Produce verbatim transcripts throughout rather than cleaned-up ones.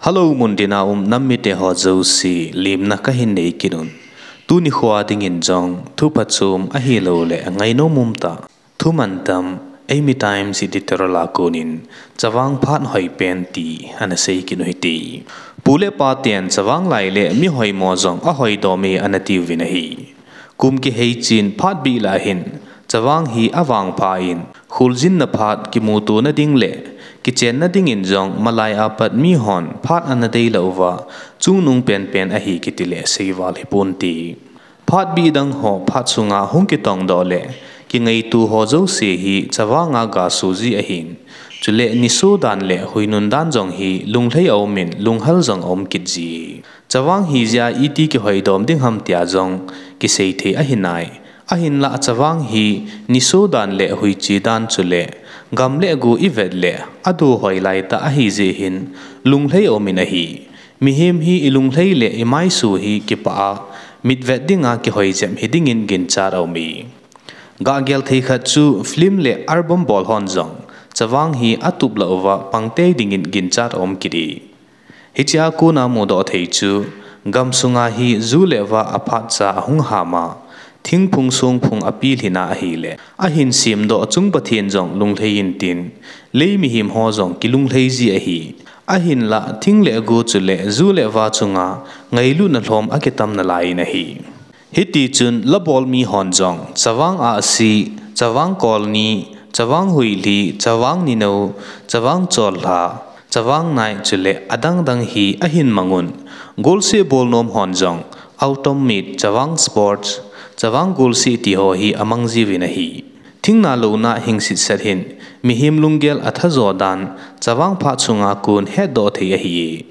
Hello, muntina um nam mite ho jouse, lemna kahin nei kit un. Tuni khoa dingin jong, thu phachom ahilouleh ngainom umtah, thu mantam, Eimi Times editorial a konin, Chavang phat hoipen ti ana sei kit u hite. Pu le pa ten Chavang lai le mi hoimo jong ahoidom e ana tiuvin ahi. Kum kihei chen phat bih lah hin, Chavang hi avangpha in, kholjinna phat kimutona ding le kichenna dingin jong malai a pat mihon phat ana deilah uva, chungnung penpen ahi kiti le seival hiponte. Phat bih dang ho phat sunga hung kitongdoh le kingaito ho jouse hi Chavang a gasoh ji ahin, chule nisoh dan le huinun dan jong hi lunglhai aumin, lunghal jong aum kit ji. Chavang hijeh a iti kihoidom ding ham tia jong kisei thei ahinai. Ahinlah Chavang hi nisoh dan le huiche dan chule gam le go ivet le adu hoilai tah ahijeh hin lunglhai aumin ahi. Mihem hi ilunglhai le imaisu hi kipah a mitvet dinga kihoi jep hidingin ginchat aume. Gagel thei khat chu film le album bol hon jong Chavang hi atuplah uva pangtei dingin ginchat aum kit e. Hichea kona mudoh thei chu, gamsunga hi ju le va aphatcha ahung hama, thingphung songphung apilhina ahile, ahin semdoh chung Pathen jong lunglhai intin, lei mihem ho jong kilunglhai ji ahi. Ahinlah thing le go chule ju le va chunga ngailutna lhom akitam nalaiyin ahi. Hitichun labol mihon jong, Chavang ahsi, Chavang kolni, Chavang huilhi, Chavang ninou, Chavang chollha, Chavang nai chule adangdang hi ahin mangun. Golseh bolnom hon jong, Autumn Meet, Chavang Sports, Chavang golseh tiho hi amang jiuvin ahi. Thingna louna hing sitset hin, mihem lunggel athajo dan, Chavang phat sunga kon hetdoh thei ahi.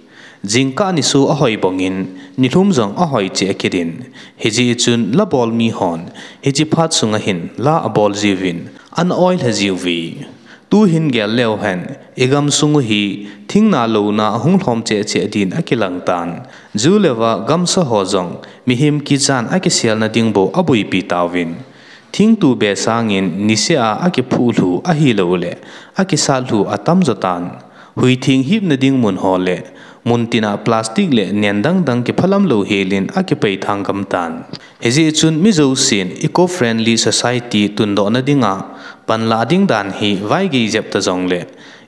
Jingkah nisoh ahoi bongin, nilhum jong ahoi cheh kit in, hijeh chun labol mihon, hiche phat sunga hin la abol jiuvin, ana oilha jiuve. Tuhin gel leuhen, igamsung u hi, thingna louna ahung lhom cheh cheh din akilang tan. Ju le va gamsa ho jong, mihem kichan akiselna ding bou aboipi tauvin. Thingtube sangin niseh a akiphuh lhu ahilouleh, akisat lhu atamjo tan. Huitheng hipna ding mun ho le, muntina plastic le nen dangdang kiphalam lou helin akipeithang gam tan. Hijeh chun mi jousen eco-friendly society tundohna dinga, panlah ding dan hi vaigei jep ta jongle,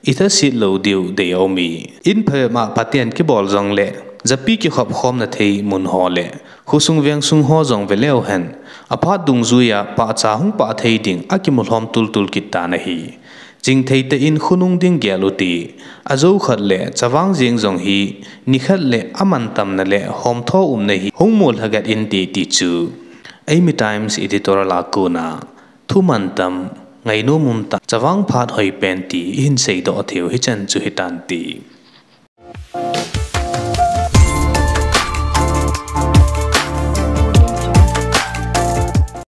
ithaset lou diu dei aume. In phabep a phaten kibol jongle, japi kikhop khomna thei mun ho le, khosung vengsung ho jong veleuhen, aphat dungjuia pahcha hung pah thei ding akimu lhom tultul kit tan ahi. Chingthei tah in khonung ding gel ute, ajou khat le Chavang jeng jong hi, nikhat le amantamna le homtho umna hi hung mu lhagat inte ti chu, Eimi Times editorial a kona, thu mantam, ngainom umtah, Chavang phat hoipen ti ihin seidoh theiu hichan chu hitante.